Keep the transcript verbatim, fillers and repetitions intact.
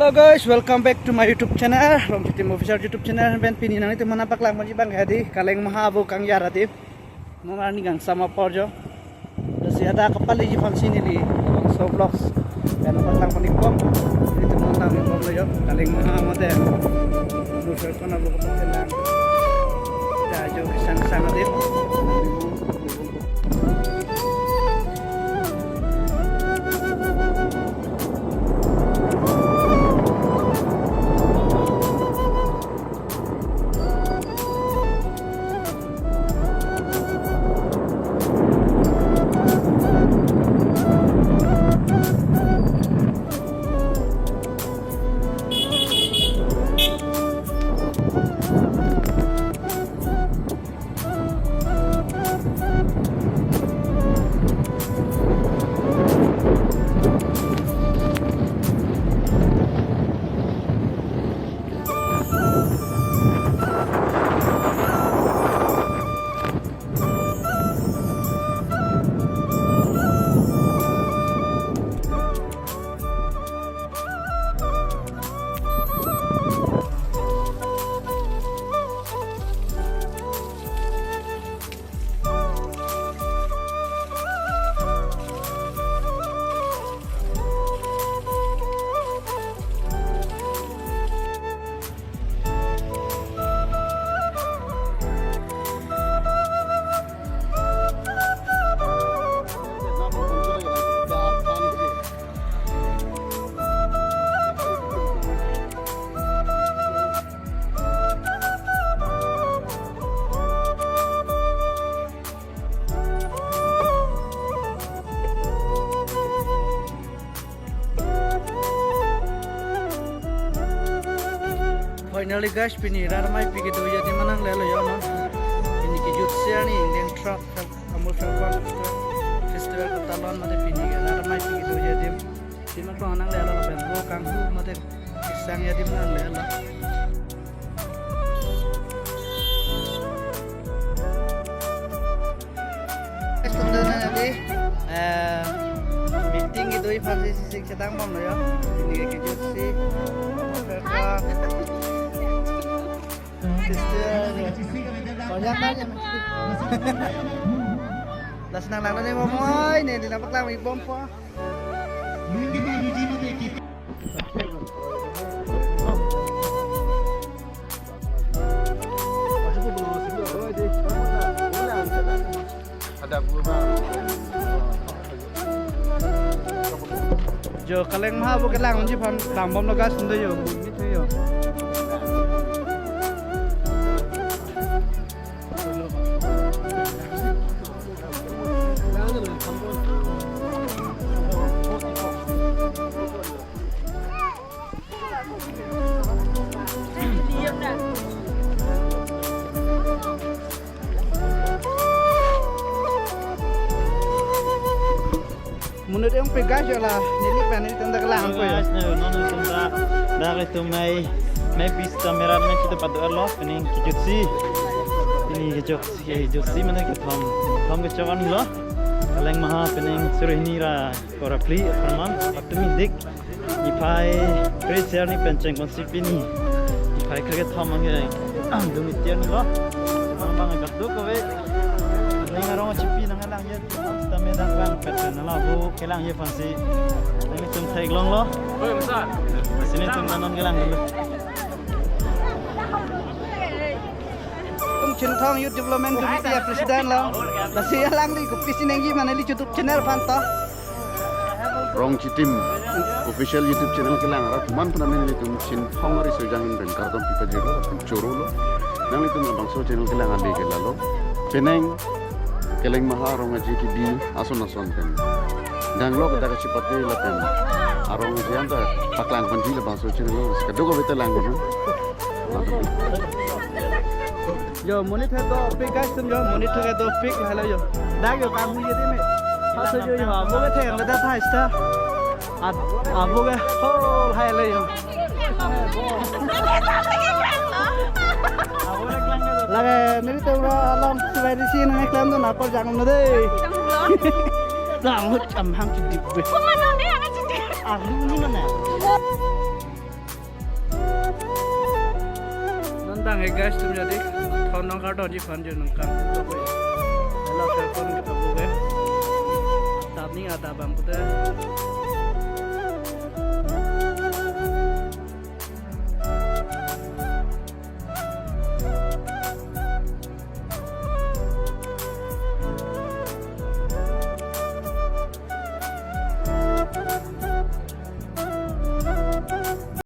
Hello guys, welcome back to my YouTube channel, Rongchitim Official YouTube channel. Pen pini nanglitum aphan paklang ponji abang ke adi, Kaleng Maha avo kangjar adi. Non arni kangsam apor jo. Lasi hadak kapaleji aphansi neli Labangso Vlogs pen paklang pon-ikpo. Nanglitum non tang-ikpo lo jo, Kaleng Maha mate Murshakon avo kapaklang. Ya jo, kesang-sang adi. Finally guys, pini rat amei pi kedoji adim nanglelo jo non. Pini kejutsi arni Indian truck, Amur Falcon Festival ketalon mate pini ke rat amei pi kedoji adim. Adim aklong nanglelo, lapen vo kanghu mate kesangji adim nanglelo. Estum dona nadi, eh, meeting kedoji aphansi sisik chetang bomlo jo. Pini kejutsi. Sister. Banyak banyak. Lasi nanglang nangji bom oi, neli nangpaklang bompo. Ada apa, Bang? Jo, Kaleng Maha avo kelang unji aphan dambomlo guys, nda jo. Nithu jo. Monit ong pe guys, jo la neli pen nelitum ta kelang po jo. Guys, na non nelitum ta, dak itum mei, mei pista mera mei kita padu lo, pining kejutsi. Pining kejutsi, kejutsi mane kethom, thom kechok anlo. Kaleng Maha pining suri hini ra kora phli apharman, patumi dik. Niphai kre-isi arni pen chengponsi pini niphai kre-kethom anke, ah, dun itiar ni lo. Bang bang kadokave. Ning arong achipi nangkelangji. Sitame dak bang pet na la vo kelangji aphansi nanglitum theklonglo. Lasi nelitum non kelang dolo. Tum Chinthong Youth Development Committee a-president lo. Lasi alangli kopisi nangji ma neli YouTube channel aphan to. Rongchitim Official YouTube channel kelang arat man panamen nelitum Chinthong ari sojang in ben kardom pipajirlo, pun chorolo. Nanglitum labangso channel kelang ale ke lalo. Penang Kaleng Maha arong aji kebi ason ason pen. Danglo kedak kachipate lapen arong aji anta paklang ponji labangso channel lo. Kadokave ta lang kono. Jo, monit he dopik guys, tum jo, monit he dopik lahelo jo. Dak jo kanghu adim me. Paso jo jo, avo ke theng le dak thai sta. At, avo ke, ho, lahelo jo. Lake, nelitum ra along sebairi si nangklemdun apor jangno dei. Jangno. Jangno, amhang chidip be. Kumana ne, ang chidip. Alu ni mana? Hey guys, tum jadi thon nangkardonji aphan jo nangkang. Hello, welcome kita buke. Adap ning adap abang pute.